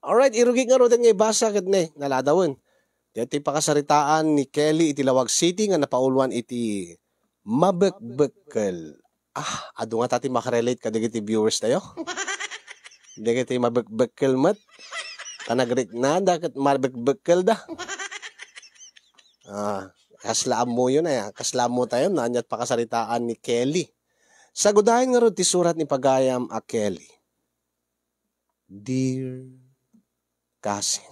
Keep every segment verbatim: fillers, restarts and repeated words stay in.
Alright, irugik ngaruden nga ibasa ket ne, naladawen. Daytoy pakasaritaan ni Kelly iti Lawag City nga napauluan iti mabekbekkel. Ah, adu ngata ti makarelate kadagiti viewers tayo. Dagiti mabekbekkel met. Ta nagriknada ket mabekbekkelda. Ah, kasla ammoyo na ya. Kasla ammo tayo, naanyat pakasaritaan ni Kelly. Sagudayen ngarud ti surat ni pagayam a Kelly. Dear Cousin.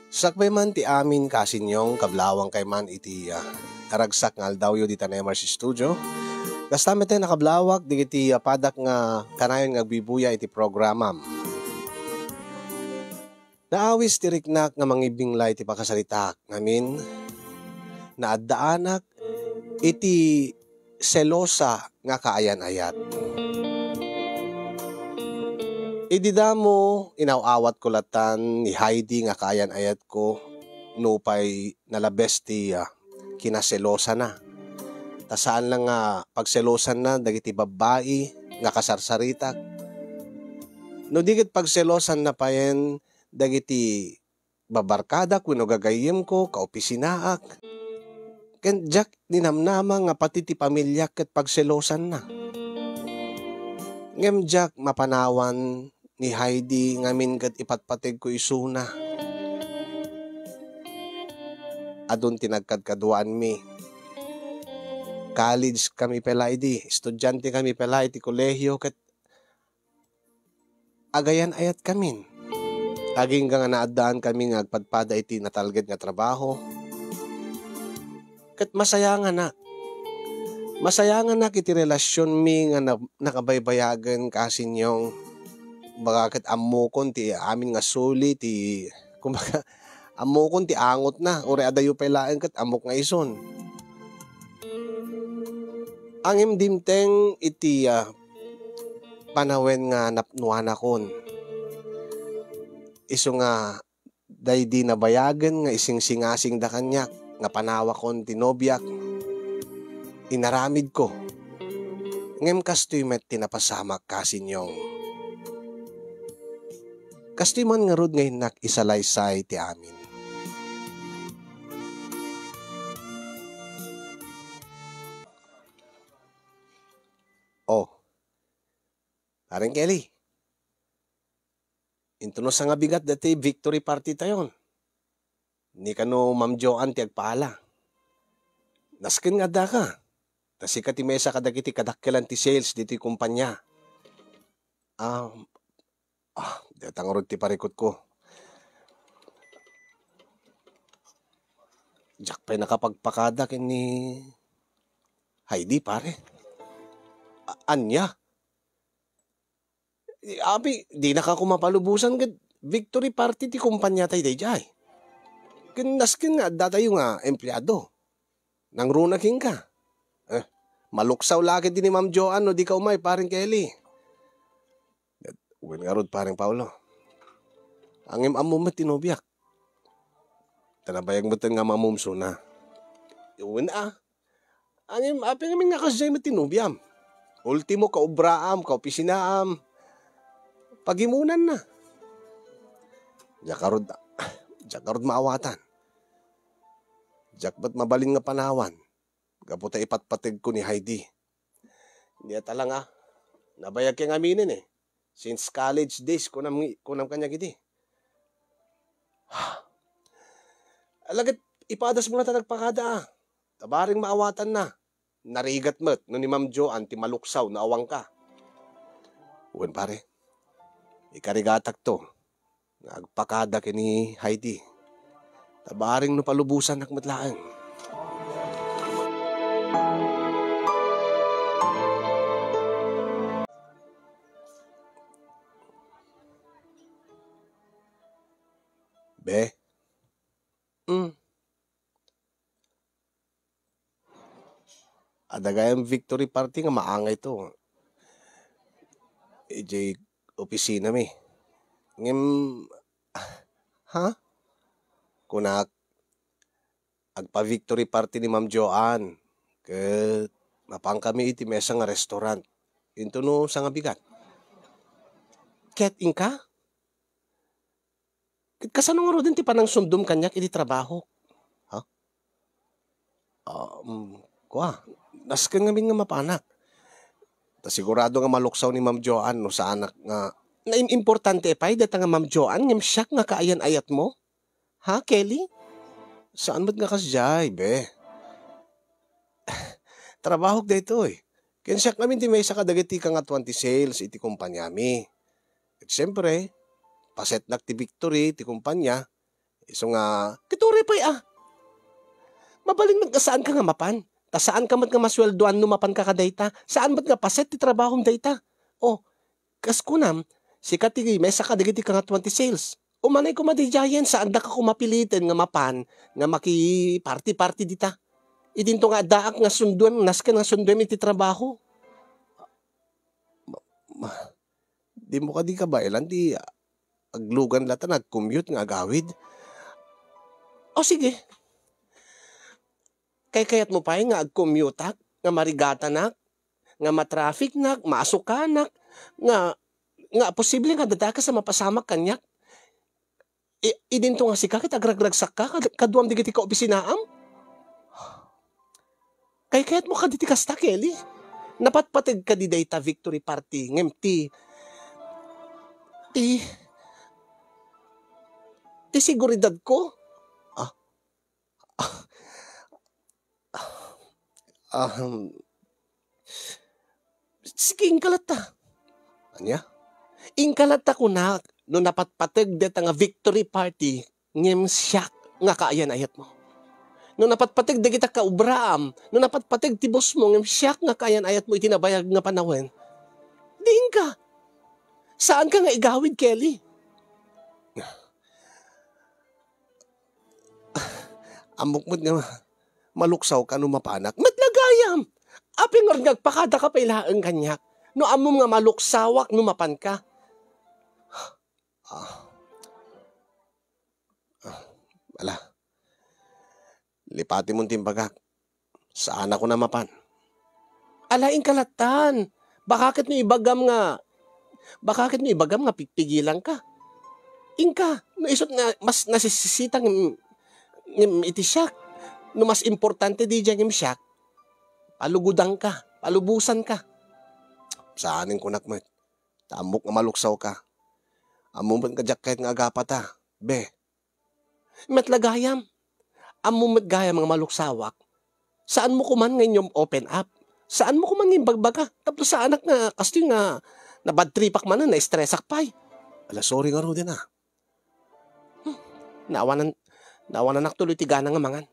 Sakbay man ti amin, Cousin Yong, kablawang kay man iti, ah, naragsak nga aldawyo dita Nemars Studio. Kasta met nakablawak digiti, ah, padak nga kanayon nga agbibuya iti programam. Naawis ti riknak nga mangibbinglay ti pakasaritaak ngamin, naaddaanak iti selosa nga kaayan-ayat. Idi damo, inaw-awatko latan ni Heidi nga kaayan-ayatko nupay nalabes ti, ah, kinaselosana. Ta saan lang nga pagselosanna dagiti babbai nga kasarsaritak. No di ket pagselosanna payen dagiti babarkadak wenno gagayyemko, kaopisinaak. Ken diak ninamnama nga pati ti pamiliak ket pagselosanna. Ngem diak mapanawan ni Heidi ngamin ket ipatpategko isuna. Adun ti nagkadkaduaanmi. College kami pay la idi, estudiante kami pay la iti kolehio ket agayan-ayatkamin. Agingga nga naaddaankami nga agpadpada iti natalged nga trabaho. Ket masayanganak. Masayanganak iti relasionmi nga na-, nakabaybayagen, Cousin Yong. Baga ket ammokon ti amin nga suli ti, kumbaga, ammokon ti angotna, uray adayo pay laeng ket ammok nga isun. Ngem dimteng iti, ah, panawen nga napnuanakon. Isu nga daydi nabayagen nga isingsingasingda kaniak nga panawakon ti nobiak, inaramidko. Ngem kastoy met ti napasamak, Cousin Yong. Kastoy man ngarud nga innak isalaysay ti amin. Oh, Pareng Kelly, intono sangabigat dati victory party tayon. Ni kano Ma'am Joanne ti agpaala. Nasken nga addaka. Ta sika ti mesa kadagiti kadakkelan ti sales ditoy kumpanya. Ah, ah, deta ngarud ti parikutko. Diak pay nakapagpakada ken ni Heidi, pare. A-, ania? Api, dinaka koma palubosan ket victory party ti kumpanya tay daydiay. Ken nasken nga addatayo nga empleado. Nangruna kenka. Eh, maluksaw la ket ni Ma'am Joanne no dika umay, Pareng Kelly. Wen ngarud, Pareng Paulo. Ngem ammo met ti nobiak. Ta nabayag met nga mamumsona. Wen a. Ngem apay ngamin nga kasdiay met ti nobiam? Ultimo, kaobraam, kaopisinaam. Pagimonanna. Diak ngarud, diak ngarud maawatan. Diak met mabalin nga panawan. Gapu ta ipatpategko ni Heidi. Nia ta lang a. Nabayag ket ngaminen eh. Since college days, kunam, kunam kaniak idi. Ala ket ipadasmo la ta nagpakada a. Ta bareng maawatanna. Narigat met no ni Ma'am Joanne ti maluksaw no awanka. Wen pare, ikarigatakto nga agpakada ken ni Heidi. Ta bareng no palubosannak met laeng. Be? Mm. Adda gayam victory party nga maangayto. Idiay opisinami. Ngem, ha? Kunak, agpa-victory party ni Ma'am Joanne. Ket mapankami iti mesa nga restaurant. Intono sangabigat. Ket inka? Ket kasano ngaruden ti panangsundom kaniak iti trabaho? Ha? Um, kua, nasken ngamin nga mapanak. Ta sigurado nga maluksaw ni Ma'am Joanne no saanak nga naim-importante pay dayta nga Ma'am Joanne ngem siak nga kaayan-ayatmo? Ha, Kelly? Saan met nga kasdiay, be? Trabahok daytoy. Ken siak ngamin ti maysa kadagiti kangatuan ti sales iti kompaniami. Ket siempre, pasetnak ti victory ti kompania. Isu nga, ket uray pay a. Mabalin met nga saanka nga mapan. Ta saanka met nga masueldoan no mapanka kadayta. Saan met nga paset ti trabahom dayta. O, kas kunam, sika ti maysa kadagiti kangatuan ti sales. Umanay koma didiayen, saandaka koma piliten nga mapan nga makiparti-parti dita. Idinto nga addaak nga sunduem, nasken nga sunduem iti trabaho. Ma, ma, dimo kadi kabaelan ti aglugan latta nga agcommute nga agawid? O sige. Kaykayatmo pay nga agcommuteak, nga marigatanak, nga matrafficnak, maasukanak, nga, nga posible nga adda dakes a mapasamak kaniak? I-, idinto nga sika ket agragragsakka kad-, kaduam dagiti kaopisinaam? Kaykayatmo kadi ti kasta, Kelly? Napatpateg kadi dayta victory party ngem ti, ti, ti seguridadko? Ah. Ah, sige, inka latta. Ania? Inka latta kunak no napatpateg dayta nga victory party ngem siak nga kaayan-ayatmo. No napatpateg dagita kaubraam, no napatpateg ti bossmo ngem siak nga kaayan-ayatmo iti nabayag nga panawen. Di inka. Saanka nga igawid, Kelly. Ammok met nga maluksawka no mapanak. Met la gayam! Apay ngarud nga agpakadaka pay laeng kaniak no ammom nga maluksawak no mapanka? Ah. Ah, ala. Lipatimon ti imbagak. Saanakon a mapan. Ala, inka lattan. Baka ket no ibagam nga, baka ket no ibagam nga pigpigilanka. Inka, no isut' nga mas nasisita ngem, ngem iti siak. No mas importante diay ngem siak, palugodanka, palubosanka. Saanen kunak met. Ta ammok nga maluksawka. Ammom met nga diak kayat nga agapata. Be, met la gayam. Ammom met gayam nga maluksawak. Saanmo koman nga inyom open up. Saanmo koman nga imbagbaga. Tapno saanak nga kastoy nga nabadtripak manen, na-stressak pay. Ala, sorry ngaruden a. Hmm. Naawanan, naawananak tuloy ti gana nga mangan.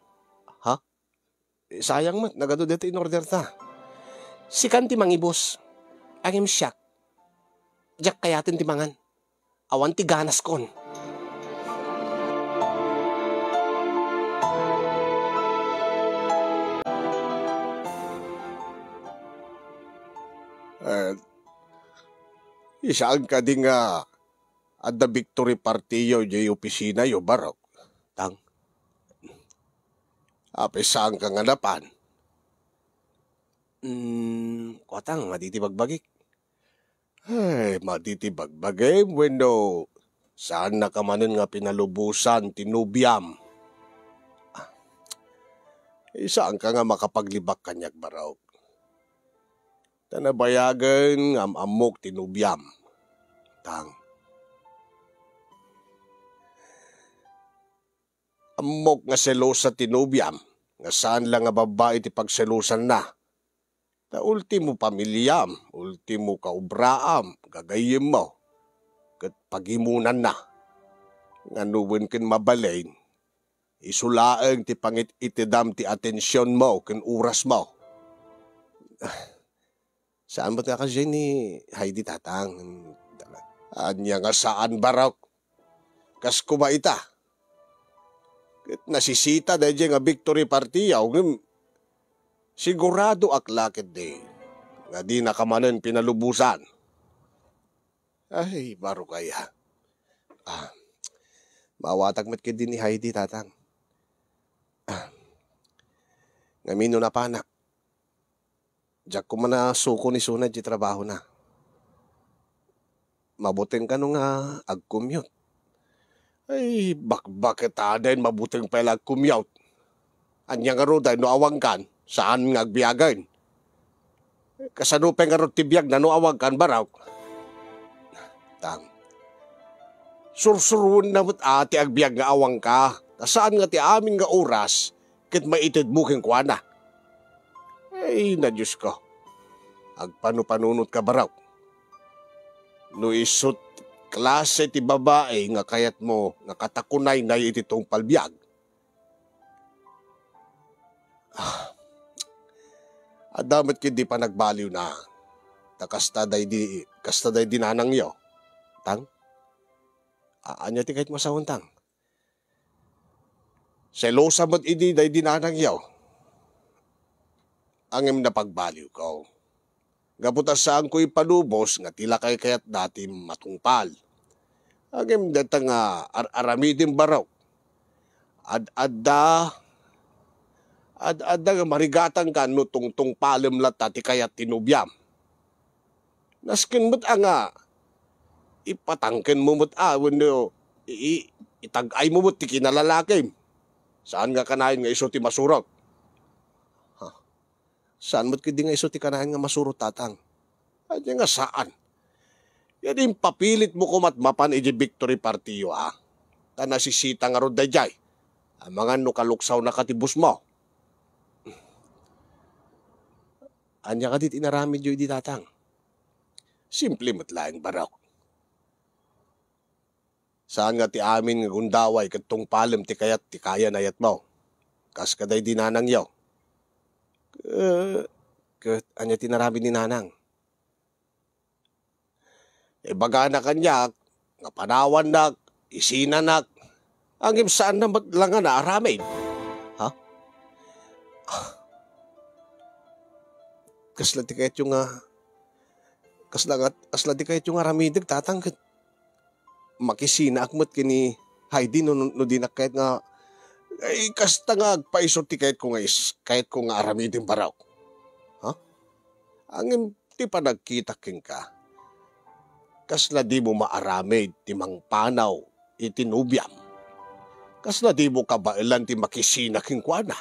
Ha? Eh, sayang met, nagadu dayta in-order ta. Sikan ti mangibus. Ngem siak, diak kayaten ti mangan. Awan ti ganaskon. Eh, saan kadi nga adda victory party yo diay opisina yo, Barok? Tang. Apay saanka nga napan? Hmm, kua tang, madi ti bagbagik. Ay, madi ti bagbagim wenno saannaka manen nga pinalubosan ti nobiam? Ah, eh, saanka nga makapaglibak kaniak, Barok? Ta nabayagen nga am-ammok ti nobiam. Tang. Ammok nga selosa ti nobiam, nga saan la nga babbai ti pagselosanna. Ta ultimo pamiliam, ultimo kaobraam, gagayyemmo, ket pagimonanna. Nganoen ken mabalin, isu laeng ti pangit-itedam ti atensionmo ken orasmo. Saan met nga kasdiay ni Heidi, tatang? Ania nga saan, Barok? Kas koma ita. Ket nasisita daydiay nga victory party-yo, ngem siguradoak la ketdi nga dinaka manen pinalubosan. Ay, Barok aya. Ah, maawatak met ketdi ni Heidi, tatang. Ah, Ngamin no napanak, diak koma nasukon isuna diay trabahona. Mabuteng kano nga ag-commute. Ay, bakbaket aden, mabuteng pay la ag-commute. Ania ngarud no awankan, saan nga agbiagen? Kasano pay ngarud ti biagna no awankan, Barok? Tang, sursuroenna met a ti agbiag nga awanka, ta saan nga ti amin nga oras ket maitedmo kenkuana. Ay, na Diosko, agpanupanunotka, Barok. No isu ti klase ti babai nga kayatmo nga katakunaynay iti tungpal biag, ah, adda met ketdi panagbaliwna. Ta kasta daydi, kasta daydi nanangyo. Tang? A-, ania ti kayatmo a sawen, Tang? Selosa met idi daydi nanangyo. Ngem napagbaliwko. Gapu ta saanko ipalubos nga ti lakay kayatda ti matungpal. Ngem dayta nga ar-aramidem, Barok, ad-adda, ad-adda nga marigatangkan no tungtungpalem latta ti kayat ti nobiam. Nasken met a nga ipatangkenmo met a wenno i-, i-, itag-aymo met ti kinalalakim. Saan nga kanayon nga isu ti masurot? Ha? Saan met ketdi nga isu ti kanayon nga masurot, Tatang? Ania nga saan? Yan impapilitmo koma't mapan idiay victory party-yo, a? Ta nasisita ngarud daydiay. Amangan no kaluksawnaka ti busmo. Ania kadi ti inaramidyo idi, Tatang? Simple met laeng, Barok. Saan nga ti amin nga gundaway ket tungpalem ti kayat ti kayan a yatmo, kas kadaydi nanangyo. Ke-, ket ania ti inaramid ni Nanang? Ibagana kaniak nga panawannak, isinanak, ngem saanna met la nga naaramid. Ha? Kasla ti kayatyo nga, kasla nga, kasla ti kayatyo nga aramidek, Tatang, ket makisinaak met ken ni Heidi no, no, no dinak kayat nga, ay, kasta nga agpaiso ti kayatko nga is-, kayatko nga aramiden, Barok. Ha? Ngem ti panagkitak kenka, kasla dimo maaramid ti mangpanaw iti nobiam? Kasla dimo kabaelan ti makisina kenkuana?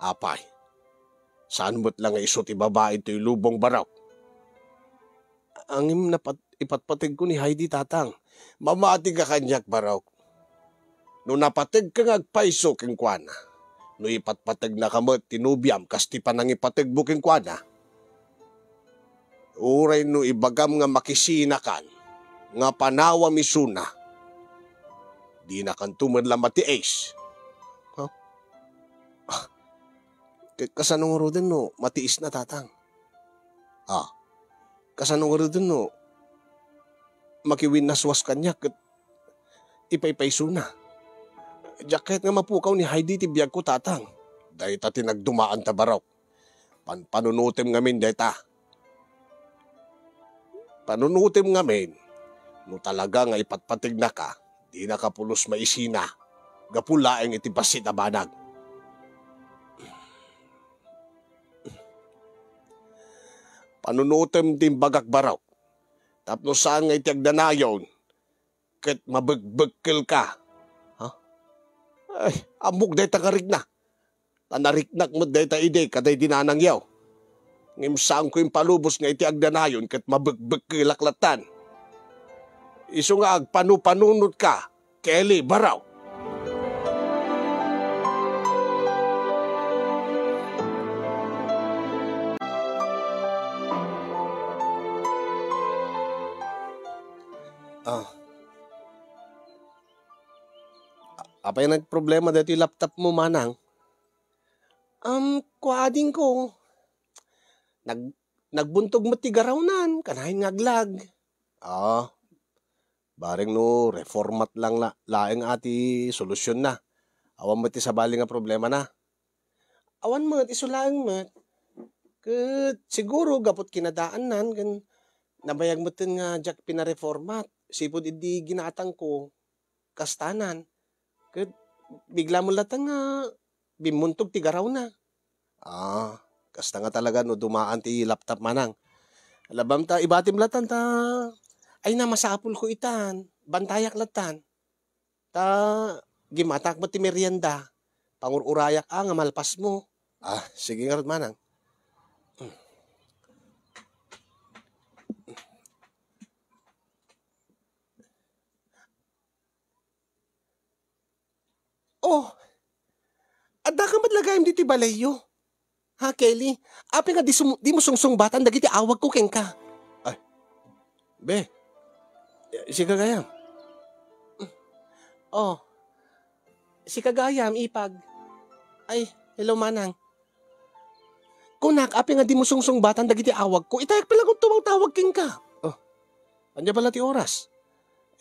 Apay, saan met la nga isu ti babai toy lubong, Barok? Ngem napat-, ipatpategko ni Heidi, Tatang. Mamatika kaniak, Barok. No napategka nga agpayso kenkuana, no ipatpategnaka met ti nobiam kas ti panangipategmo kenkuana, uray no ibagam nga makisinakan nga panawam isuna, dinakanto met la matiis. Ha? Ah, ka-, kasano ngaruden no matiisna, Tatang? Ah, kasano ngaruden no makiwinnaswas kaniak ket ipaypaysona? Diak kayat nga mapukaw ni Heidi ti biagko, Tatang. Dayta ti nagdumaanta, Barok. Panpanunotem ngamin dayta. Panunotem ngamin, no talaga nga ipatpategnaka, dinaka pulos maisina gapu laeng iti bassit a banag. Panunotem ti imbagak, Barok, tapno saan nga iti agdanayon ket mabegbekkelka. Ha? Ay, ammok dayta nga rikna. Ta nariknak met dayta idi kadaydi nanangyo. Ngem saanko impalubos nga iti agdanayon ket mabegbekkelak lattan. Isu nga agpanupanunotka, Kelly Barok. Ah. A-, apay nagproblema daytoy laptopmo, manang? Um, kua adingko. Nag-, nagbuntog met ti garawnan, kanayon nga aglag. Ah, bareng no reformat lang la-, laeng a ti solutionna. Awan met ti sabali nga problemana. Awan met, isu laeng met. Ket siguro gapu't kinadaannan ken nabayag metten nga diak pinareformat. Sipud idi ginatangko, kastanan. Ket bigla met latta nga bimmuntog ti garawna. Ah, kasta nga talaga no dumaan ti laptop, manang. Labam ta, ibatim latan ta. Ay na, masapulko itan. Bantayak latan. Ta, gimatak met ti merienda. Pangur-urayak a nga malpasmo. Ah, sige ngarud, manang. Oh, adda ka met la gayam ditoy balayyo. Ha, Kelly? Apay nga di sum-, di mo sungsungbatan dagiti awagko kenka? Ay, be, sika gayam. Oh, sika gayam, Ipag. Ay, hello, manang. Kunak, apay nga di mo sungsungbatan dagiti awagko? Itayak pala kung tumawtawag kenka. Oh, ania pala ti oras?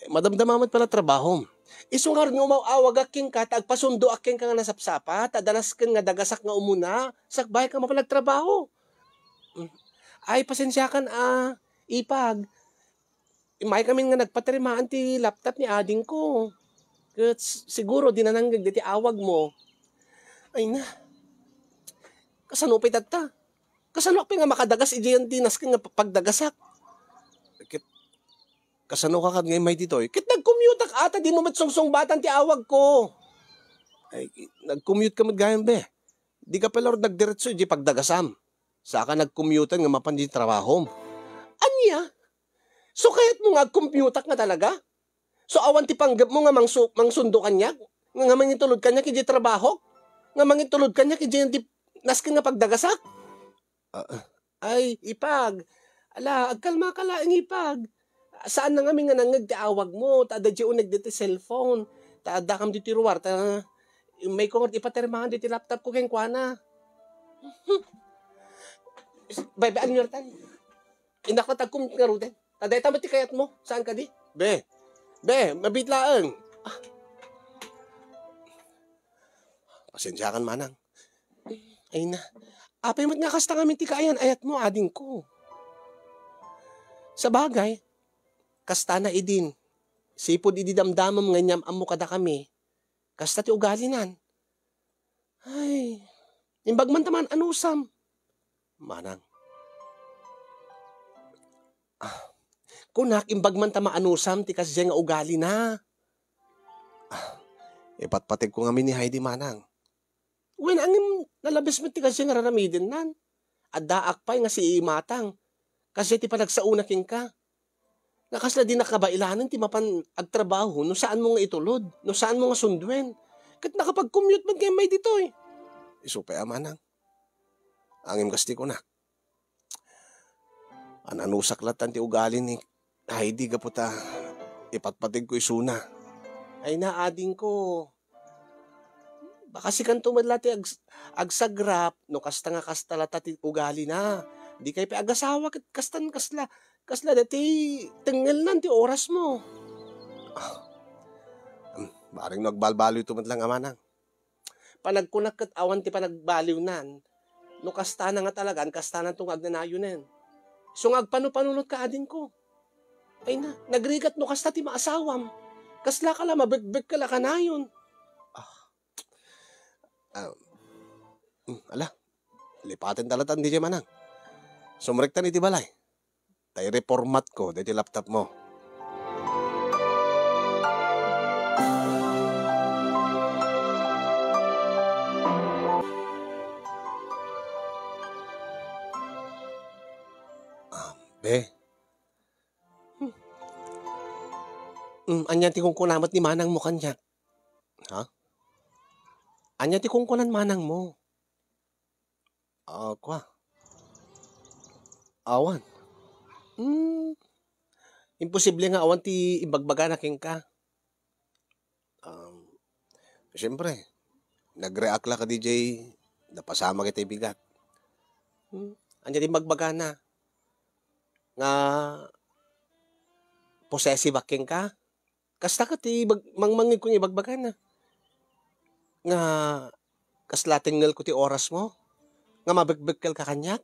Eh, madamdama met pala trabahom. Isu ngarud nga umaw-awagak kenka, ta agpasundoak kenka nga nasapsapa, ta adda nasken nga dagasak nga umuna, sakbay ka mapan agtrabaho. Mm. Ay, pasensiakan a, Ipag. Immay kami nga nagpatirimaan ti laptop ni adingko. Ket s-, siguro di nananggeg diti awag mo. Ay na. Kasano pay tatta? Kasano pay nga makadagas idiay ti nasken nga pa-, pagdagasak? Ket kasano ka kad nga immay ditoy? Ket nag-commute-ak a ta di mo met sungsungbatan ti awag ko. Ay, nag-commute ka met gayam, be. Di ka pala rod nagdiretso idiay pagdagasam. Saka nag-commute-an nga mapan di trabahom. Ania? So, kayatmo nga ag-commute-ak nga talaga? So, awan ti panggepmo nga mangsu-, mangsundo kaniak? Nga, nga mangitulod kaniak idiay trabahok? Nga mangitulod kaniak idiay ti nasken nga pagdagasak? Ah, ah. Ay, Ipag. Ala, agkalma ka laeng, Ipag. Saan na ngamin nga nangngeg ti awag mo, ta adda diay uneg ditoy cellphone. Ta adda kam ditoy ruar, ta immay ko nga ipatirimaan ditoy laptop ko kenkuana. Bay, bay, ania tan? Innak na tagkum ngaruden. Ta dayta met ti kayat mo. Saan kadi? Be. Be, mabit laeng. Ah. Pasensiakan, manang. Ay na. Apay met nga kasta ngamin ti kaayan-ayat mo, adingko. Sabagay, kasta na idin. Sipud idi damdamem nga inyam-ammo kadakami, kasta ti ugalinan. Ay, imbag man ta maan-anusam. Manang. Ah, kunak, imbag man ta maan-anusam ti kasdiay nga ugalina. Ah, ipatpategko ngamin ni Heidi, manang. Wen, ngem nalabes met ti kasdiay nga raramidennan. Addaak pay nga siimatang. Kasdiay ti panagsaona kenka. Nga kasla di nakabailanen ti mapan agtrabaho no saanmo nga itulod, no saanmo nga sunduen. Ket nakapag-commute met nga immay ditoy. Isu pay a, manang. Ngem kas ti kunak, maan-anusak latan ti ugali ni Heidi gapu ta ipatpategko isuna. Ay na, adingko. Baka sikanto met la ti ag-, agsagrap no kasta nga kasta lata ti ugalina. Di kay pay agasawa ket kastan kasla, kasla dati tengngelnan ti orasmo. Ah, em, bareng no agbalbaliwto met la nga manang. Panagkunak ket awan ti panagbaliwnan. No kastana nga talagan, kastananto nga agnanayonen. Isu nga agpano-panunotka, adingko. Ay na, nagrigat no kasta ti maasawam. Kasla ka la, mabekbekka la kanayon. Ah. Ah, hmm, ala, lipaten ta latan diay manang. Sumrektan iti balay. Ta irepormatko daytoy laptop mo. Ah, be. Hmm. Hmm, ania ti kunkuna met ni manang mo kaniak? Ha? Ania ti kunkunan manang mo? Ah, kua. Awan. Hmm, imposible nga awan ti imbagbagana kenka. Um, siyempre, nag-react la kadi jay napasamak iti bigat. Hmm, ania ti imbagbagana? Nga possessive a kenka? Kasta ket ti ibag-, mangmangngegko nga ibagbagana. Nga kasla tengngelko ti orasmo? Nga mabekbekkelka kaniak?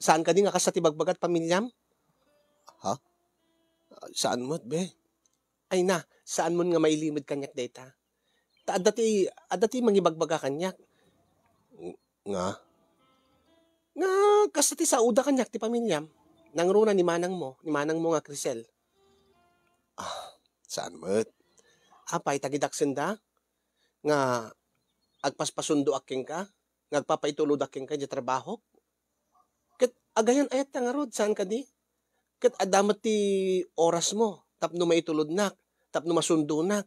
Saan kadi nga kasta ti bagbagat pamiliam? Ha? Saan met, be? Ay na, saanmon nga mailimed kaniak dayta. Ta adda ti, adda ti mangibagbaga kaniak. Nga? Nga kasta ti saoda kaniak ti pamiliam. Nangruna ni manangmo, ni manangmo nga Crisel. Ah, saan met? Apay, tagidaksenda nga agpaspasundoak kenka, nga agpapaitulodak kenka idiay trabahok? Ket agayan-ayatta ngarud, saan kadi? Ket adda met ti orasmo tapno maitulodnak, tapno masundonak.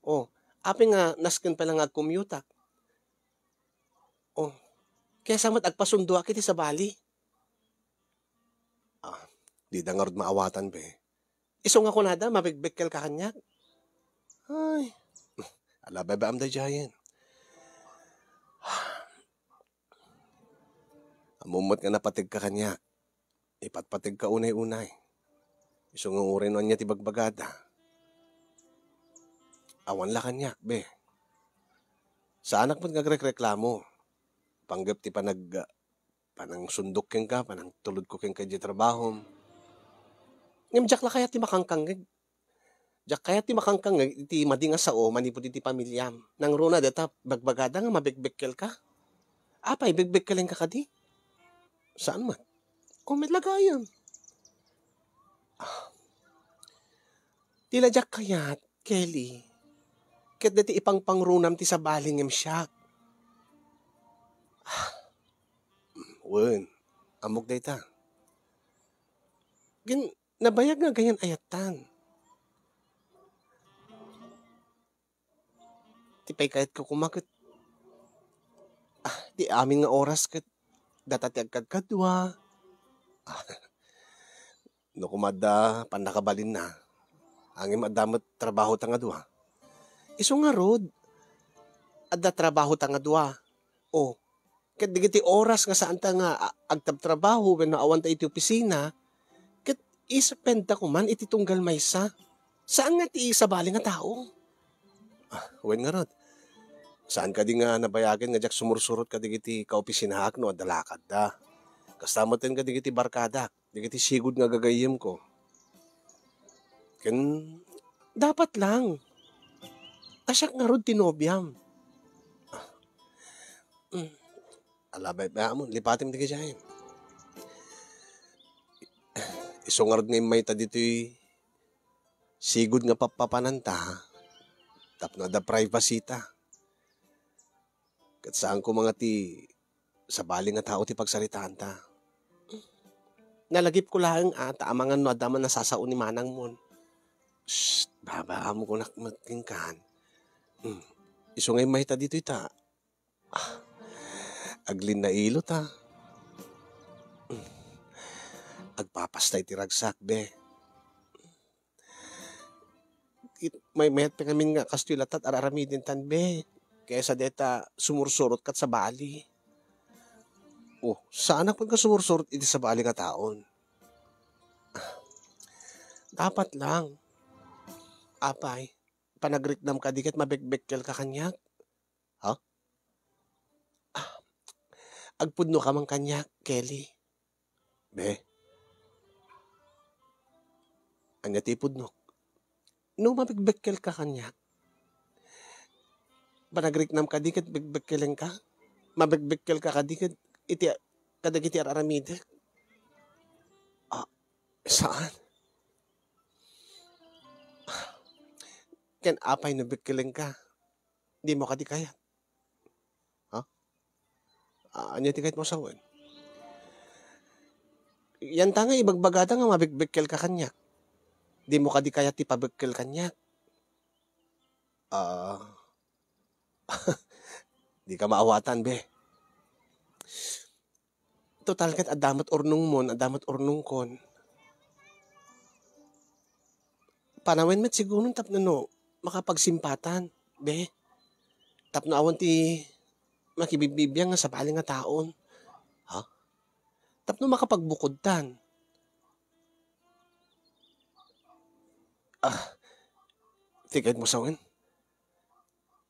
O, apay nga nasken pay la nga agcommuteak? O, kaysa met agpasundoak iti sabali. Ah, dida ngarud maawatan, be. Isu nga kunada, mabegbekkelka kaniak? Ay, ala, babaam daydiayen. Ammom met nga napategka kaniak. Ipatpategka unay-unay. Isu nga uray no ania ti bagbagada. Awan la kaniak, be. Saanak met nga agrekreklamo. Panggep ti panag-, panangsundok kenka, panangtulodko kenka idiay trabahom. Ngem diak la kayat ti makangkangngeg. Diak kayat ti makangkangngeg iti madi nga sao manipud iti pamiliam. Nangruna dayta bagbagada nga mabegbekkelka? Apay, begbekkelenka kadi? Saan met? O, met la gayam. Ah. Ti la diak kayat, Kelly, ket dayta ipangpangrunam ti sabali ngem siak. Ah. Wen, ammok dayta. Ngem nabayag nga agayan-ayattan. Ti paykayatko koma ket, ah, ti amin nga oras ket data ti agkadkadua. Ah, no koma adda pannakabalinna, ngem adda met trabahota nga dua. Isu ngarud, adda trabahota nga dua. O, ket dagiti oras nga saanta nga a-, agtabtrabaho wenno awanta iti opisina, ket ispendta koman iti tunggal maysa. Saan nga ti sabali nga tao? Ah, wen ngarud. Saan kadi nga nabayagen nga diak sumursurot kadagiti kaopisinaak no adda lakadda? Kasta metten kadagiti barkadak, dagiti sigud nga gagayyemko. Ken dapat lang. Ta siak ngarud ti nobiam. Ah. Mm. Ala, bay-, bay-, amon, lipatem dagiti ayan. Isu ngarud nga immayta ditoy sigud nga pappapananta tapno adda privacy ta. Ket saan koma nga ti sabali nga tao ti pagsaritaanta. Nalagipko laeng a, ta amangan no adda man nasasao ni manangmon. Shh, babaam kunak met kenkan. Mm. Isu nga immayta ditoy ta. Ah, aglinnailo ta. Mm. Agpapasta iti ragsak, be. Kit-, maymayat pay ngamin nga kastoy latta ti ar-aramiden tan, be. Kaysa dayta sumursurot kat sabali. Oh, saanak pay nga sumursurot iti sabali nga taon. Dapat lang. Apay, panagriknam kadi ket mabekbekkelka kaniak? Ha? Ah, agpudnoka man kaniak, Kelly. Be. Ania ti ipudnok? No mabekbekkelka kaniak, panagriknam kadi ket bekbekkelenka? Mabekbekkelka kadi ket iti, kadagiti ar-aramidek? Ah, saan? Ken apay no bekkelenka? Dimo kadi kayat? Ha? Ah, ania ti kayatmo a sawen? Yanta nga ibagbagada nga mabekbekkelka kaniak. Dimo kadi kayat ti pabekkel kaniak? Ah, dika maawatan, be. Total ket adda met urnongmon, adda met urnongkon. Panawen met siguron tapno no makapagsimpatan, be. Tapno awan ti makibibbibiang nga sabali nga taon. Ha? Tapno makapagbukodtan. Ah, ti kayatmo sawen?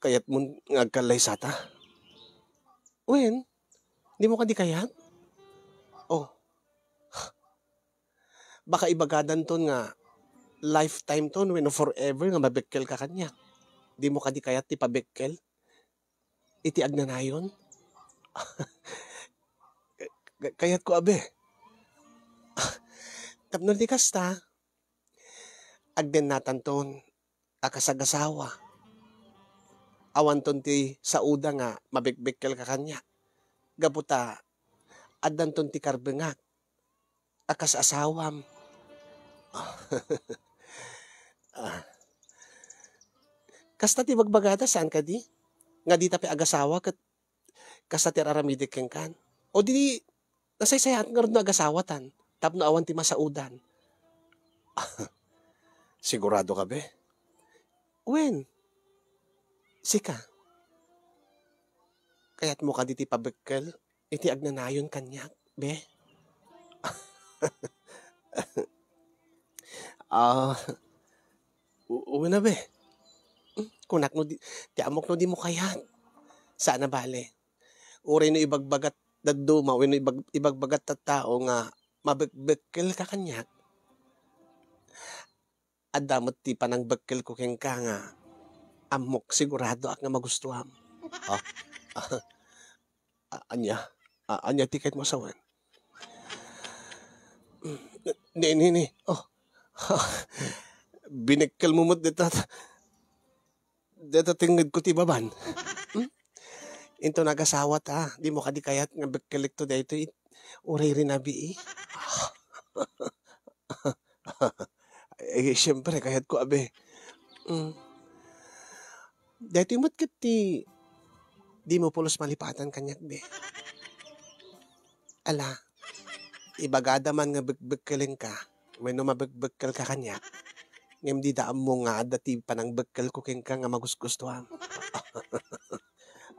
Kayatmon nga agkallaysata? Wen, dimo kadi kayat? Oh. Baka ibagadanton nga lifetime ton wenno forever nga mabekkelka kaniak. Dimo kadi kayat ti pabekkel iti agnanayon? Ka-, kayatko, abi. Tapno di kasta, agdennatanton a kas agasawa. Awanton ti sauda nga mabekbekkelka kaniak. Gapu ta, addanton ti karbengak a kas asawam. Ah. Kasta ti bagbagada, saan kadi? Nga dita pay agasawa ket kasta ti ar-aramidek kenkan? O di, nasaysayaat ngarud no agasawatan tapno awan ti masaudan? Sigurado ka, be? Wen, sika, kayatmo kadi ti pabekkel iti agnanayon kaniak, be? Ah, u-, wen a, be. Kunak no di, ti ammok no dimo kayat. Saan a bale. Uray no ibagbagat dadduma wenno ibag-, ibagbagat tattao nga mabekbekkelka kaniak, adda met ti panangbekkelko kenka nga ammok, siguradoak nga magustuam. Ah, ah, ania? Ah, ania ti kayatmo a sawen? Ni, ni, ni. Oh. Binekkelmo met dita, dita tengngedko ti baban. Hmm? Inton agasawata, dimo kadi kayat nga bekkelekto daytoy uray rinabii? Eh, siempre, kayatko, abi. Mm. Daytoy met ket ti dimo pulos malipatan kaniak, be. Ala, ibagada man nga bekbekkelenka wenno mabekbekkelka kaniak, ngem dida ammo nga adda ti panangbekkelko kenka nga magusgustuam.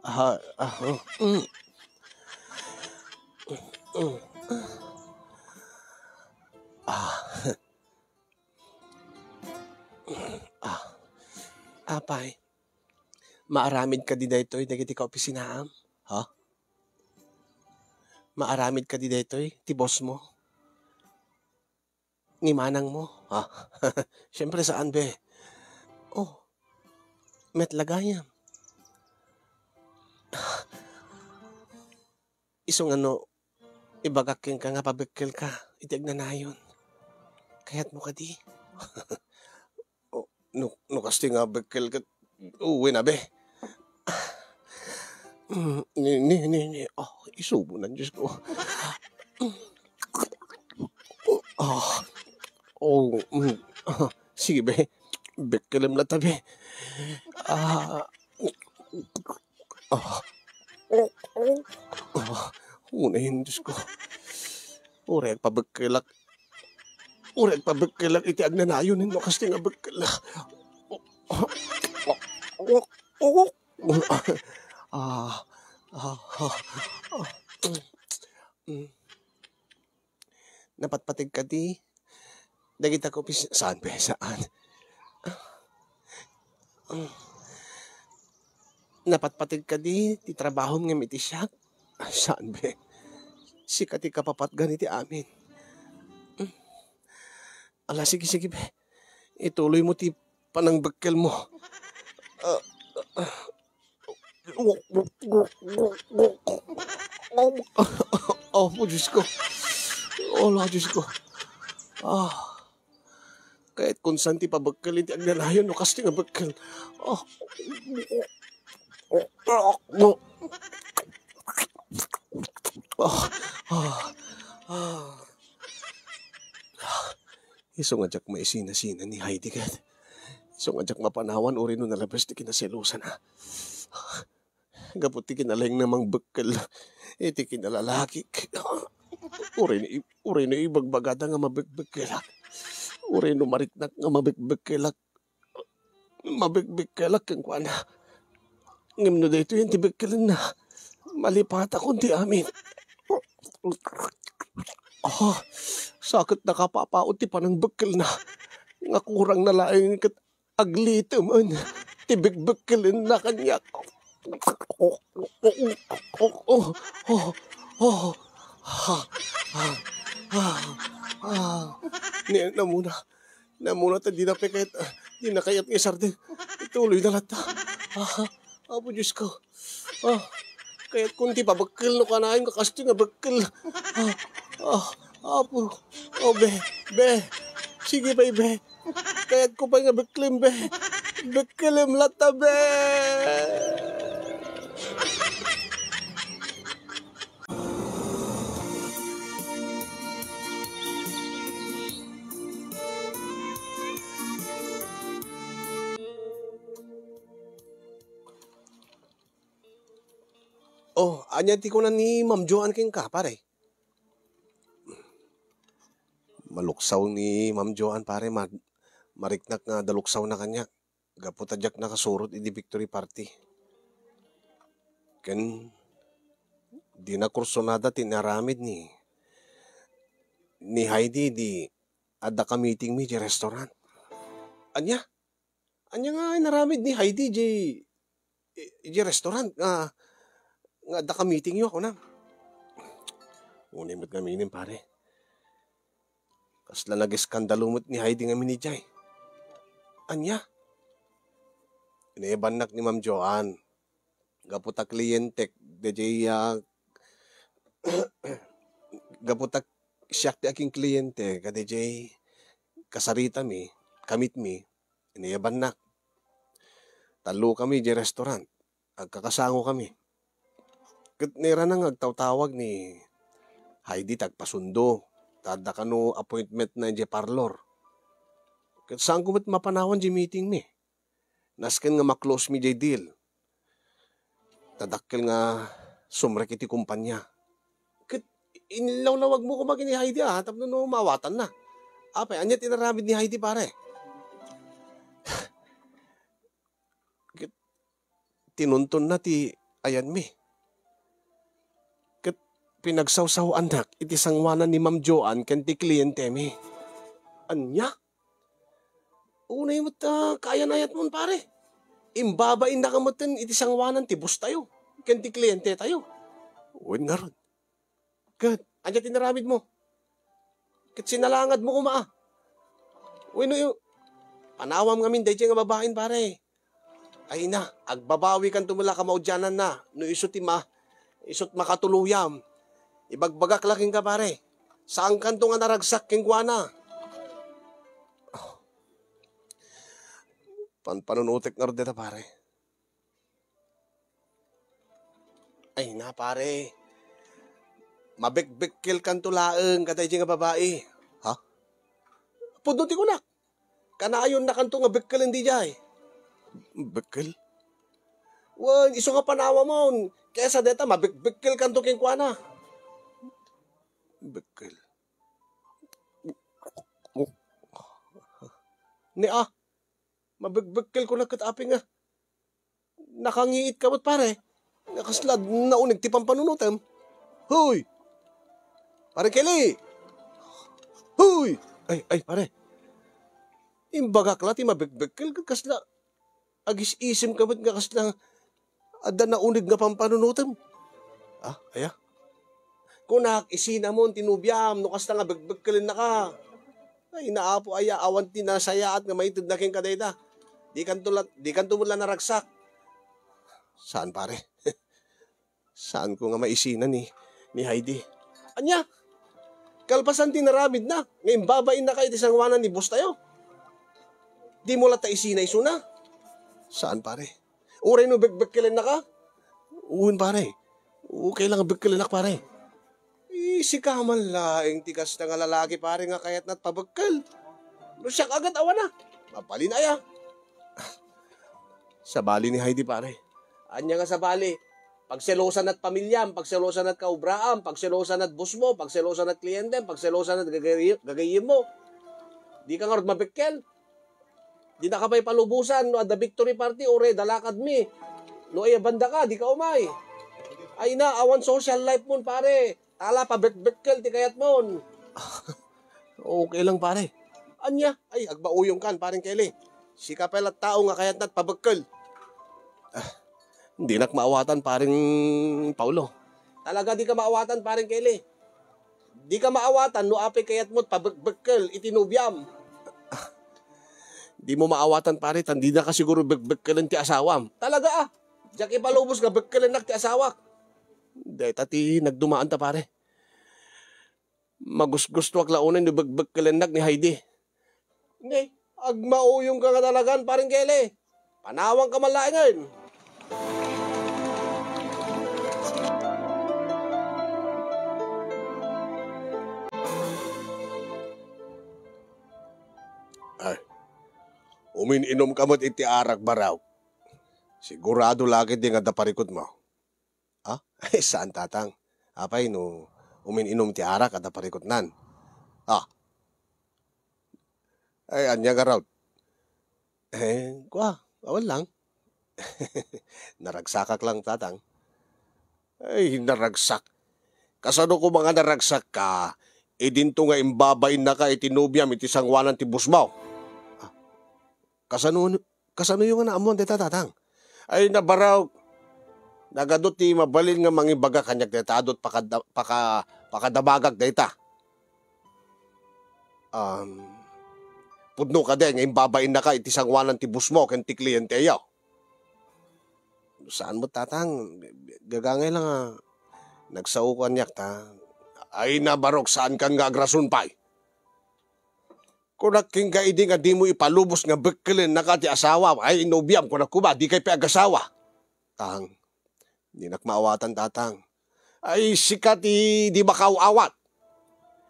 Ah, ah, oh, mm. Mm. Ah. Ah. Apay, maaramid kadi daytoy dagiti kaopisinaam? Ha? Maaramid kadi daytoy ti bossmo? Ni manangmo? Ha? Siempre, saan, be. Oh, met la gayam. Isu nga no, ibagak kenka nga pabekkelka iti agnanayon. Kayatmo kadi? Oh, no, no kasta nga bekkel ket, wen a, be. Mm, ni, ni, ni, ni. Oh, isubonan, Diyos ko. Ah, oh, mm. Ah, sige, be. Bekkelem latta, be. Ah, ah. Ah, unay, Diyos ko. Uray agpabekkelak. Uray agpabekkelak iti agnanayon no kasta nga bekkel. Ah, ah, ah, ah. Mm. Napatpateg kadi dagita kaopis-, saan, be? Saan? Napatpateg kadi ti trabahom ngem iti siak? Saan, be? Sika ti kapapatgan iti amin. Ala, sige, sige, be. Ituloymo ti panangbekkelmo. Ah, ah. Apo, Diyos ko. Ala, Diyos ko. Ah. Kayat kun saan ti pabekkel iti agnanayon no kasta nga bekkel. Ah. Ah. Ah. Ah. Isu nga diak maisina-sina ni Heidi ket isu nga diak mapanawan uray no nalabes ti kinaselosanna. Gapu ti kinalaingna mangbekkel iti kinalalakik. Uray no i-, uray no ibagbagada nga mabekbekkelak. Uray no mariknak nga mabekbekkelak. Mabekbekkelak kenkuana. Ngem no daytoyen ti bekkelenna, malipatakon ti amin. Ah, sa ket nakapapaut ti panangbekkelna. Nga kurangna laeng ket aglitemen ti bekbekkelenna kaniak. Oh, oh, oh, oh, oh. Ah, ah, ah, ah. Ni, namuna. Namuna ta dina pay kayat, ah, dina kayat nga isardeng. Ituloyna latta. Ah, Apo Diyos ko. Ah, Kayatkon ti pabekkel no kanayon nga kastoy nga bekkel. Ah, ah, Apo. Oh, be, be. Sige pay, be. Kayatko pay nga bekkelem, be. Bekkelem latta, be. Oh, ania ti kuna ni Ma'am Joan kenka, pare? Maluksaw ni Ma'am Joan, pare. Ma-, mariknak nga adda luksawna kaniak gapu ta diak nakasurot idi victory party. Ken dina kursunada ti inaramid ni, ni Heidi idi adda ka meetingmi idiay restaurant. Ania? Ania nga inaramid ni Heidi idiay, idiay restaurant nga, nga adda ka meetingyo, kunam? Unay met ngamin, pare. Kasla nageskandalo met ni Heidi ngamin idiay. Ania? Inebannak ni Ma'am Joan. Gapu ta klientek, daydiay, ah, gapu ta siak ti aging kliente, kadaydiay kasaritami, kamitmi, inebannak. Tallokami idiay restaurant, agkakasangokami. Ket nairana nga agtawtawag ni Heidi ti agpasundo, ta adda kano appointmentna idiay parlor. Ket saanko met mapanawan diay meetingmi. Nasken nga ma-closemi diay deal. Ta dakkel nga sumrek iti kompania. Ket inlawlawagmo koma ken ni Heidi, ah, tapno no maawatanna. Apay, ania ti inaramid ni Heidi, pare? Ket tinuntonna ti ayanmi. Ket pinagsawsaw-annak iti sangoanan ni Ma'am Joan ken ti klientemi. Ania? Unay met, ah, kaayan-ayatmon, pare. Imbabainnaka metten iti sangoanan ti bosstayo ken ti klientetayo. Wen ngarud. Ket ania ti inaramidmo? Ket sinalangadmo koma, a. Wenno, panawam ngamin daydiay nga babain, pare. Ay na, agbabawikanto met la kamaudiananna no isu ti ma-, isut' makatuloyam. Ibagbagak la kenka, pare. Saankanto nga naragsak kenkuana. Panpanunotek ngarud dayta, pare. Ay na, pare. Mabekbekkelkanto laeng kadaydiay nga babai. Ha? Pudno ti kunak. Kanayonnakanto nga bekkelen daydiay. Bekkel? Wen, isu nga panawamon. Kaysa dayta, mabekbekkelkanto kenkuana. Bekkel. Ne, a. Mabekbekkel kunak ket apay nga nakangiitka met, pare. Nga kasla nauneg ti pampanunotem. Hoy! Pare Kelly! Hoy! Ay, ay, pare. Imbagak la ti mabekbekkel ket kasla agis-isemka met nga kasla adda nauneg nga pampanunotem. Ah, aya? Kunak, isinamon ti nobiam no kasta nga bekbekkelennaka. Ay, naapo aya, awan ti nasayaat nga maitedna kenka dayta. Dikanto la, dikanto met la naragsak. Saan, pare? Saanko nga maisina ni, ni Heidi. Ania? Kalpasan ti naramidna, nga imbabainnaka iti sangoanan ni boss tayo. Dimo latta isina isuna? Saan, pare? Uray no bekbekkelennaka? Wen, pare. Okay lang, bekkelennak, pare. Eh, sika man laeng ti kasta nga lalaki, pare, nga kayatna ti pabekkel. No siak a ket awan a. Mabalin aya. Sabali ni Heidi, pare. Ania nga sabali? Pagselosanna ti pamiliam, pagselosanna ti kaobraam, pagselosanna ti boss mo, pagselosanna ti klientem, pagselosanna ti gagay-, gagayyemmo. Dika ngarud mabekkel? Dinaka pay palubosan no adda victory party uray adda lakadmi. No aya bandaka, dika umay. Ay na, awan social life mon, pare. Tala, pabekbekkel ti kayatmon. Okay lang, pare. Ania? Ay, agbauyongkan, Pareng Kelly. Sika pay la ti tao nga kayatna ti pabekkel. Ah, dinak maawatan, Pareng Paulo. Talaga dika maawatan, Pareng Kelly. Dika maawatan no apay kayatmo ti pabekbekkel iti nobiam. Ah, dimo maawatan, pare, ta dinaka siguro bekbekkelen ti asawam. Talaga, a. Diak ipalubos nga bekkelennak ti asawak. Dayta ti nagdumaanta, pare. Magusgustuak la unay no bekbekkelennak ni Heidi. Ngay, agmauyongka nga talagan, Pareng Kele. Panawanka man laengen. Ay, umin-inumka met iti arak, Baraw. Sigurado la ketdi nga adda parikutmo. Ah? Ay, saan, Tatang. Apay no umin-inum ti arak, adda parikutnan. Ah. Ay, ania ngarud? Eh, kua, awan lang. Naragsakak lang, Tatang. Ay, naragsak. Kasano koma nga naragsakka, idinto nga imbabainnaka iti nobiam iti sangoanan ti busmo? Ah, kasano, kasanoyo nga naammoan dayta, Tatang? Ay, na, Baraw, nagadu ti mabalin nga mangibaga kaniak dayta, adu ti pakada-, paka-, pakadamagak dayta. Um, pudno kadi nga imbabainnaka iti sangoanan ti busmo ken ti klienteyo? Saan met, Tatang. Gagangay lang a nagsaok kaniak ta. Ay na, Baraw, saankan nga agrason pay. Kunak kenka idi nga dimo ipalubos nga bekkelennaka ti asawam. Ay, nobiam, kunak koma, dikay pay agasawa. Tang, dinak maawatan, Tatang. Ay, sika ti di makaaw-awat.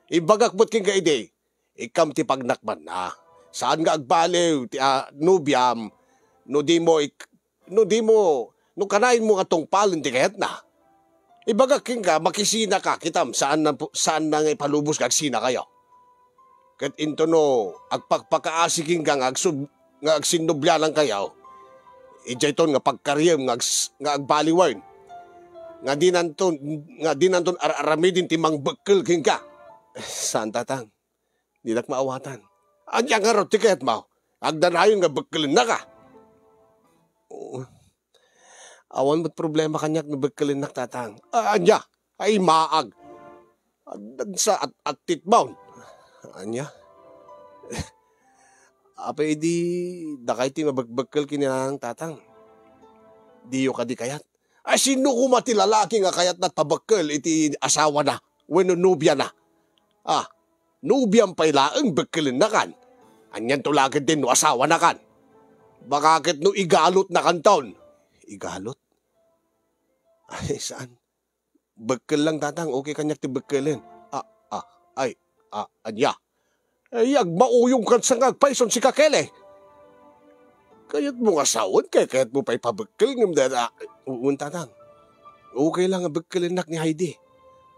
Ibagak met kenka idi, ikkam ti pagnakbanna. Saan nga agbaliw ti, ah, nobiam no dimo ik-, no dimo, no kanayon mo nga tungpalen ti kayatna. Ibagak kenka, makisinaka, kitam, saan na, saan na nga ipalubos nga agsinakayo. Ket intono agpakpakaasi kenka nga agsub-, nga agsinnublianankayo, idiayton nga pagkariem nga ags-, nga agbaliwen, nga dinanton, nga dinanton ar-aramiden ti mangbekkel kenka. Saan, Tatang. Dinak maawatan. Ania ngarud ti kayatmo? Agdanayon nga bekkelennaka? Oo. Awan met problema kaniak no bekkelennak, Tatang. A-, ania? Ay, maag. Ad-, adsa at-, attitmon. Ania? Apay idi dakay ti mabekbekkel ken ni Nanang, Tatang? Diyo kadi kayat? Ay, sino koma ti lalaki nga kayatna ti pabekkel iti asawana wenno nobiana? Ah, nobiam pay laeng bekkelennakan. Anianto la ketdin no asawanakan? Baka ket no igalotnakanton. Igalot? Ay, saan? Bekkel lang, Tatang. Okay kaniak ti bekkelen. Ah, ah, ay, ah, ania? Ay, agmauyongkan sa nga agpayson, sika, Kele. Kayatmo nga sawen, kay kayatmo pay pabekkel ngem dada. Wen, Tatang. Okay lang nga bekkelennak ni Heidi.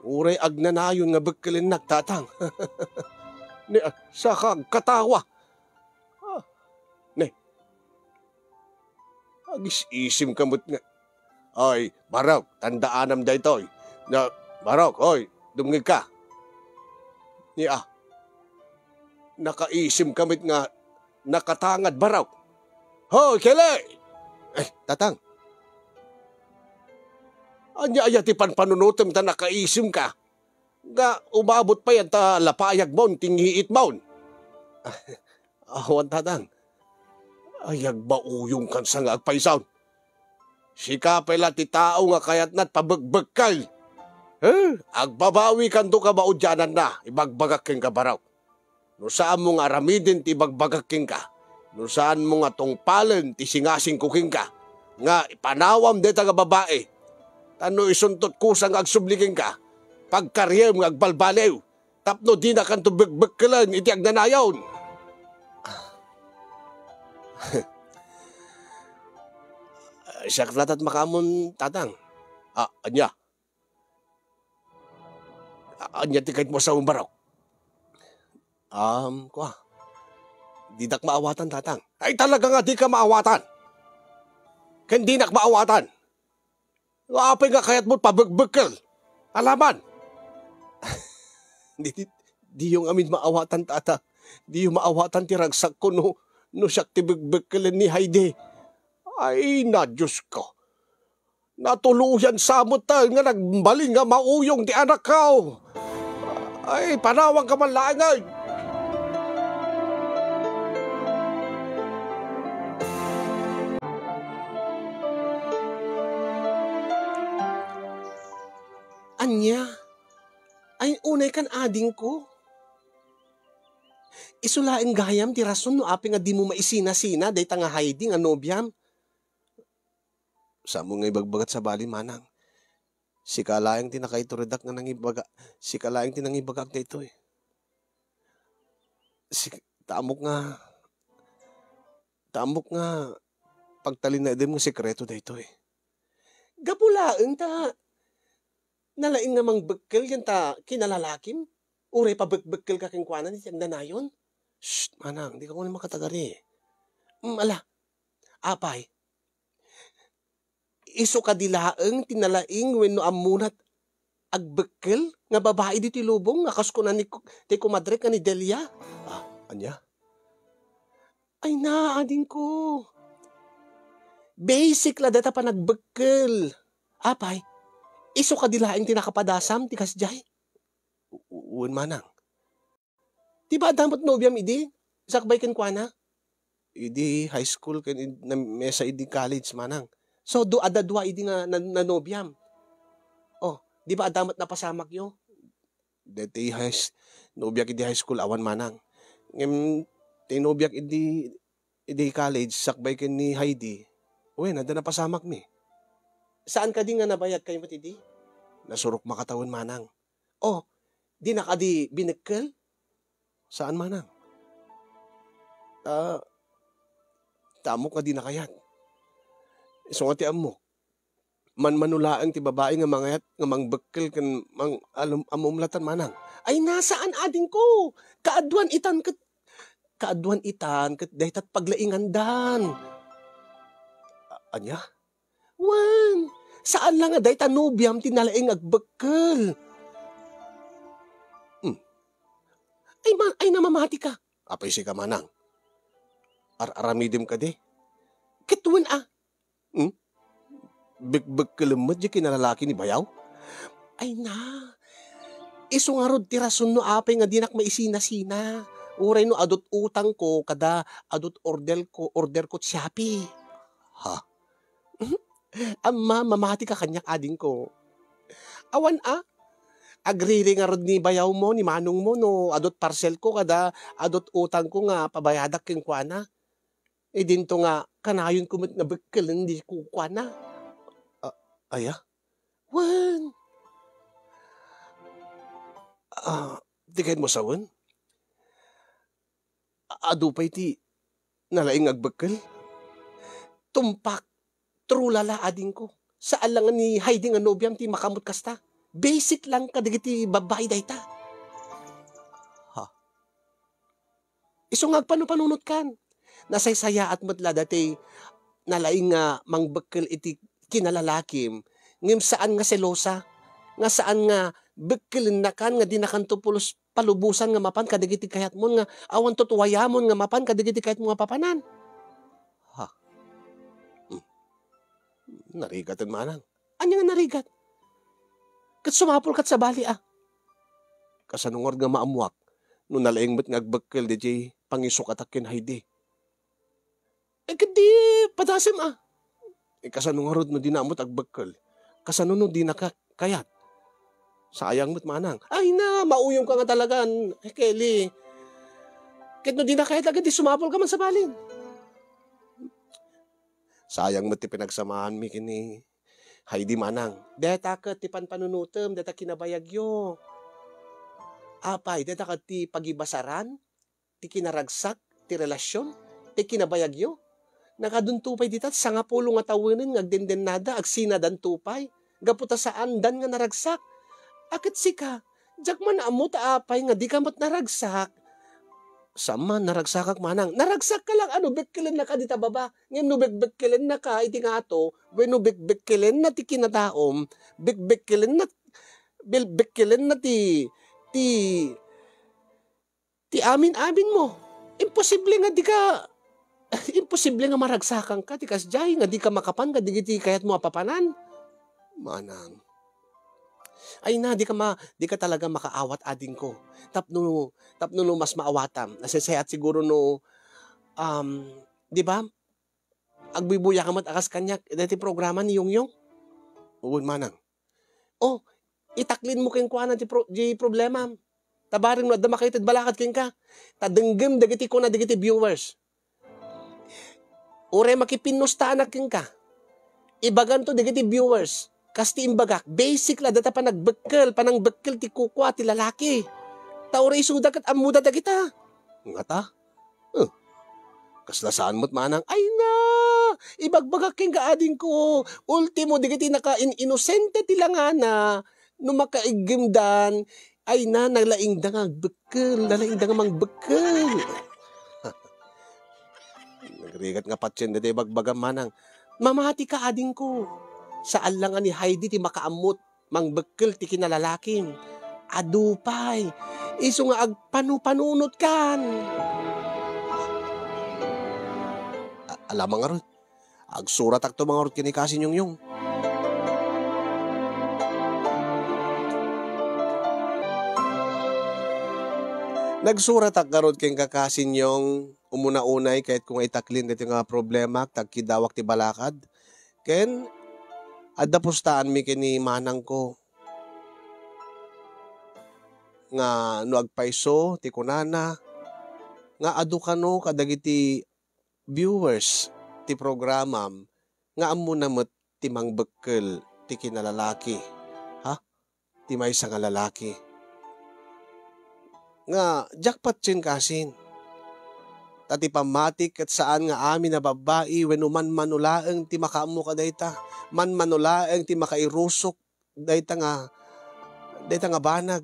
Uray agnanayon nga bekkelennak, Tatang. Ni, ah, saka agkatawa. Ah, ne. Agis-isimka met nga. Oy, Barok, tandaanam daytoy. Na, Barok, oy, dumngegka. Ni, ah, nakaisimka met nga nakatangad, Barok. Hoy, Kele! Eh, Tatang. Ania aya ti panpanunotem ta nakaisimka? Nga umabot pay anta lapayagmon ti ngiitmon. Awan, Tatang. Ay, agmauyongkan sa nga agpayson. Sika pay la ti tao nga kayatna ti pabekbekkel. Eh, agbabawikanto ka maudiananna, ibagbagak kenka, Barok. No saanmo nga aramiden ti ibagbagak kenka, no saanmo nga tungpalen ti singasingko kenka, nga ipanawam dayta nga babai, ta no isuntot kusa nga agsubli kenka, pagkariem nga agbalbaliw, tapno dinakanto bekbekkelen iti agnanayon. Siak latat makaamon, Tatang. Ah, ania? A-, ania ti kayatmo a sawen, Barok? Um, kua, didak maawatan, Tatang. Ay, talaga nga dika maawatan. Ken dinak maawatan. Apay nga kayatmo pabekbekkel? Alaman. Di, di, diyo ngamin maawatan, Tata. Diyo maawatan ti ragsakko no, no siak ti bekbekkelen ni Heidi. Ay, na, Diosko. Natuloyan sa met nga nagbalin nga mauyong ti anakko. Ay, panawanka man laengen. Ania? Ay, unay kan adingko. Isu laeng gayam ti rason no apay nga dimo maisina-sina dayta nga Heidi nga nobiam. Saan mo nga ibagbagat sabali, manang. Sika laeng ti nakaituredak nga nangibaga, sika laeng ti nangibagak daytoy. Sik-, ta ammok nga, ta ammok nga pagtalinaedem nga sekreto daytoy. Gapu laeng ta nalaing nga mangbekkel ken ta kinalalakim, uray pabekbekkelka kenkuana iti agnanayon. Shh, manang, dika koma makatagari. Mm, ala, apay, isu kadi laeng ti nalaing wenno ammonat agbekkel nga babai ditoy lubong nga kas kuna ni ku-, ti kumadrek nga ni Delia? Ah, ania? Ay na, adingko. Basic la dayta panagbekkel. Apay, isu kadi laeng ti nakapadasam ti kasdiay? U-, u-, wen manang. Di ba adda met nobiam idi? Sakbay kenkuana? Idi high school ken id-, na-, mesa idi college manang. So, du-, adda dua idi nga na-, nanobiam. Oh, di ba adda met napasamakyo? Deti high s-, nobiak idi high school, awan manang. Ngem, ti nobiak idi, idi college, sakbay ken ni Heidi, wen, adda napasamakmi. Saan kadi nga nabayagkayo met idi? Nasurok makatawen manang. Oh, di na kadi binekkel? Saan manang? Ah, ta ammok nga di na kayat. Isu nga ti ammok. Manmano laeng ti babai nga mangayat nga mangbekkel ken mang-, alum-, amumlatan manang. Ay, na, saan adingko. Kaaduan itan ket, kaaduan itan ket daytat paglaingandan. A-, ania? Wen, saan la nga dayta nobiam ti nalaing agbekkel. Hmm. Ay, ma-, ay, namamatika. Apay sika manang. Ar-aramidem kadi? Ket wen a. Hmm? Bekbekkelem met diay kinalalaki ni bayaw? Ay na. Isu ngarud ti rason no apay nga dinak maisina-sina. Uray no adut utangko kada adut orderko, orderko ti Shopee. Ha? Amma, mamatika kaniak, adingko. Awan a. Agriri ngarud ni bayawmo, ni manongmo, no adut parcelko kada adut utangko nga pabayadak kenkuana. Idinto nga kanayonko met nga bekkelen di kukuana. A-, aya? Wen. Ah, di kayatmo sawen? A-, adu pay ti nalaing nga agbekkel? Tumpak, trulala, adingko. Saan la nga ni Heidi nga nobiam ti makaammo't kasta. Basic lang kadagiti babbai dayta. Ha? Isu nga agpanupanunotkan. Nasaysayaat met la daytoy nalaing nga mangbekkel iti kinalalakim, ngem saan nga selosa, nga saan nga bekkelennakan nga dinakanto pulos palubosan nga mapan kadagiti kayatmon nga awan tutuwayamon nga mapan kadagiti kayatmo nga papanan. Ha? Hmm. Narigaten manang. Ania nga narigat? Ket sumapul kat sabali a. Kasano ngarud nga maammuak no nalaing met nga agbekkel daydiay pangisukatak ken Heidi? Eh, ket di padasem a. Eh, kasano ngarud no dina met agbekkel? Kasano no dina ka-, kayat? Sayang met manang. Ay na, mauyongka nga talaga, Kelly. Ket no dina kayat, agad di sumapulka man sabali. Sayang met ti pinagsamaanmi ken ni Heidi manang. Dayta ket ti panpanunotem, dayta kinabayagyo. Apay, dayta ket ti pagibasaran ti kinaragsak ti relasion ti kinabayagyo. Nakadunto pay dita sangapulo nga tawenen nga agdendennada, agsinadanto pay gapu ta saandan nga naragsak. A ket sika, diak man ammo ta apay nga dika met naragsak. Saan man, naragsakak manang. Naragsakka lang a no bekkelennaka dita baba. Ngem no bekbekkelennaka iti ngato, wenno bekbekkelenna ti kinataom, bekbekkelenna, bel-, bekkelenna ti, ti, ti amin-aminmo. Imposible nga dika, imposible nga maragsakanka ti kasdiay nga dika makapan kadagiti kayatmo a papanan. Manang. Ay na, dika ma-, dika talaga makaawat, adingko. Tapno, tapno no mas maawatam. Nasaysayaat siguro no, um, di ba? Agbuybuyakan met a kas kaniak daytoy programa ni Yongyong. Wen manang. Oh, Itaklinmo kenkuana ti pro-, ti problemam. Ta bareng no adda makaited balakad kenka. Ta denggem dagiti kuna dagiti viewers. Uray makipinnustaanak kenka, ibaganto dagiti viewers, kas ti imbagak, basic la data panagbekkel, panangbekkel ti kukua ti lalaki. Ta uray isuda ket ammoda dagita. Ngata? Eh, kasla saan met manang, ay na, ibagbagak kenka adingko, ultimo dagiti naka-in-, inosente ti langana, no makaiggimdan, ay na, nalaingda nga agbekkel, nalaingda nga mangbekkel. Nagrigat nga patien daytoy bagbagam manang, mamati ka adingko. Saan la nga ni Heidi ti makaammot mangbekkel ti kinalalakim. Adu pay. Isu nga agpanupanunotkan. A-, alamang ngarud. Agsuratakto mangarud ken ni Kasin Yongyong. Nagsuratak ngarud ken Kakasin Yong, umuna unay kayatko nga itaklin daytoy nga problemak, ta agkidawak ti balakad. Ken adda pustaanmi ken ni manangko nga no agpayso ti kunana nga adu kano kadagiti viewers ti programam nga ammona met ti mangbekkel ti kinalalaki, ha? Ti maysa nga lalaki. Nga diak patien kasin. Ta ti pammatik ket saan nga amin a babbai wenno manmano laeng ti makaammo kadayta. Manmano laeng ti makairusok dayta nga, dayta nga banag.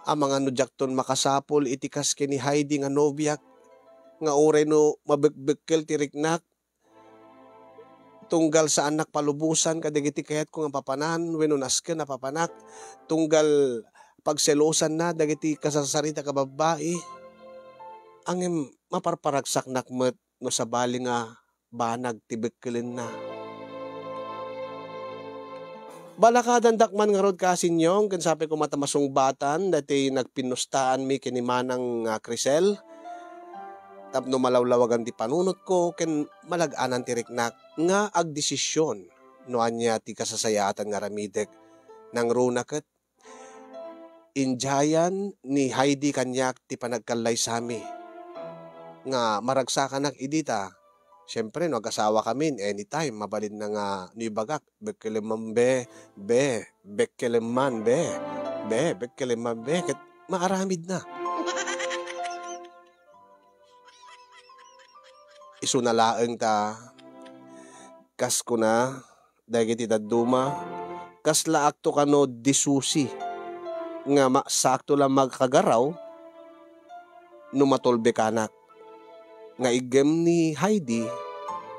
Amangan no diakton makasapul iti kas ken ni Heidi nga nobiak, nga uray no mabekbekkel ti riknak, tunggal saannak palubosan kadagiti kayatko nga papanan wenno nasken a papanak, tunggal pagselosanna dagiti kasasarita nga babbai, ngem maparparagsaknak met no sabali nga banag ti bekkelenna. Balakadandak man ngarud, Kasin Yong, ken sapay koma ta masungbatan daytoy nagpinnustaanmi ken ni Manang, ah, Crisel, tapno malawlawagan ti panunotko ken malag-anan ti riknak nga agdesisyon no ania ti kasasayaatan nga aramidek. Nangruna ket, indiayan ni Heidi kaniak ti panagkallaysami nga maragsakanak idi ta, siempre, no agasawakamin, anytime, mabalinna nga no ibagak, "Bekkelem man, be, be, bekkelem man, be, be, bekkelem man, be," ket maaramidna. Isuna laeng ta, kas kuna dagiti dadduma, kaslaakto kano disusi nga ma-, saakto la makagaraw no matulbekanak nga iggem ni Heidi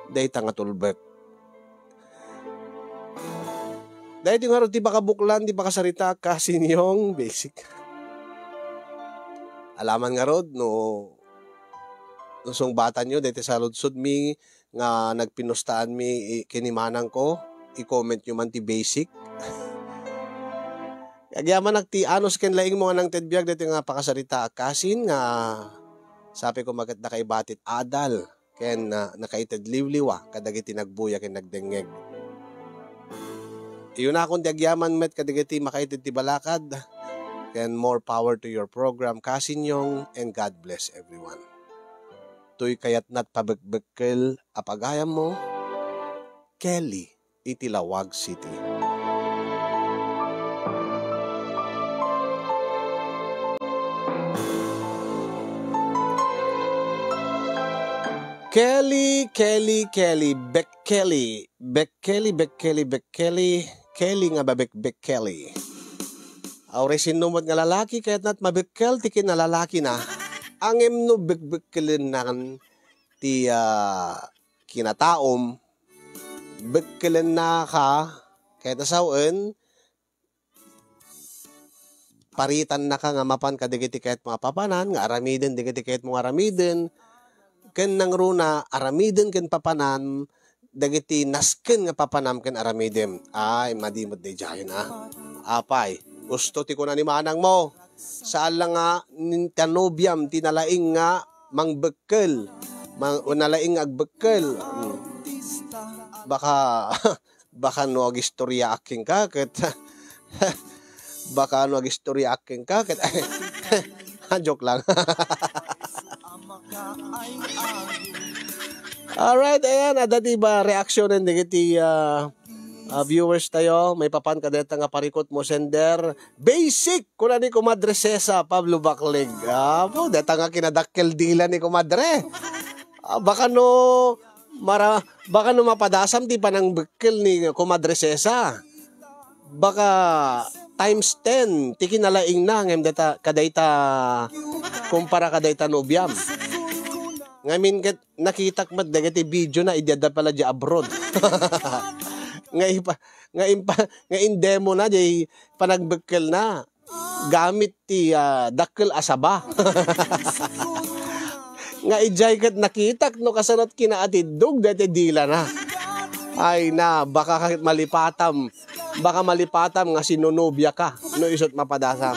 dayta nga tulbek. Daytoy ngarud ti pakabuklan ti pakasarita, Kasin Yong, basic. Alaman ngarud no, no sungbatanyo daytoy saludsodmi nga nagpinustaanmi i-, ken ni manangko, i-commentyo man ti basic. Agyamanak ti anus ken laingmo nga nangted biag daytoy nga pakasarita, Kasin, nga sapay koma ket nakaibati ti adal ken, ah, nakaited liwliwa kadagiti nagbuya ken nagdengngeg. Iyunakon ti agyaman met kadagiti makaited ti balakad, ken more power to your program, Kasin Yong, and God bless everyone. Toy kayatna ti pabekbekkel a pagayammo, Kelly iti Laoag City. Kelly, Kelly, Kelly, Bekkeli, Bekkeli, Bekkeli, Bekkeli, Kelly nga babekbek Kelly. Aw, uray sinno met nga lalaki, kayatna ti mabekkel ti kinalalakina. Ngem no bekbekkelenna ti, ah, kinataom, bekkelennaka, kayatna sawen, paritannaka nga mapan kadagiti kayatmo a papanan, nga aramiden dagiti kayatmo nga aramiden, ken nangruna, aramiden ken papanan dagiti nasken nga papanam ken aramidem. Ay, madi met daydiayen, a. Apay, husto ti kuna ni manangmo. Saan la nga nin-, ti nobiam ti nalaing nga mangbekkel, mang-, o nalaing nga agbekkel. Hmm. Baka, baka no agistoryaak kenka, ket Baka no agistoryaak kenka, ket, ah, joke lang. Alright, ayan, adda ti ba reaksyonen dagiti, ah, ah, viewers tayo, maipapan kadayta nga parikut mo sender. Basic, kuna ni Kumadre Cesa, Pablo Baclig. Apo, dayta nga kinadakkel dila ni Kumadre. Ah, baka no, mara-, baka no mapadasam ti panangbekkel ni Kumadre Cesa. Baka times ten ti kinalaingna ngem data, kadayta, kumpara kadayta nobiam. Ngamin ket nakitak met dagiti video na idi adda pala di abroad. Nga ipa-, nga impa-, nga indemo na di panagbekkel na gamit ti, ah, dakkel a saba. Nga idiay ket nakitak no kasanot kinaatiddog daytoy dila na. Ay na, baka ket malipatam, baka malipatam nga sinonobia ka no isut mapadasam.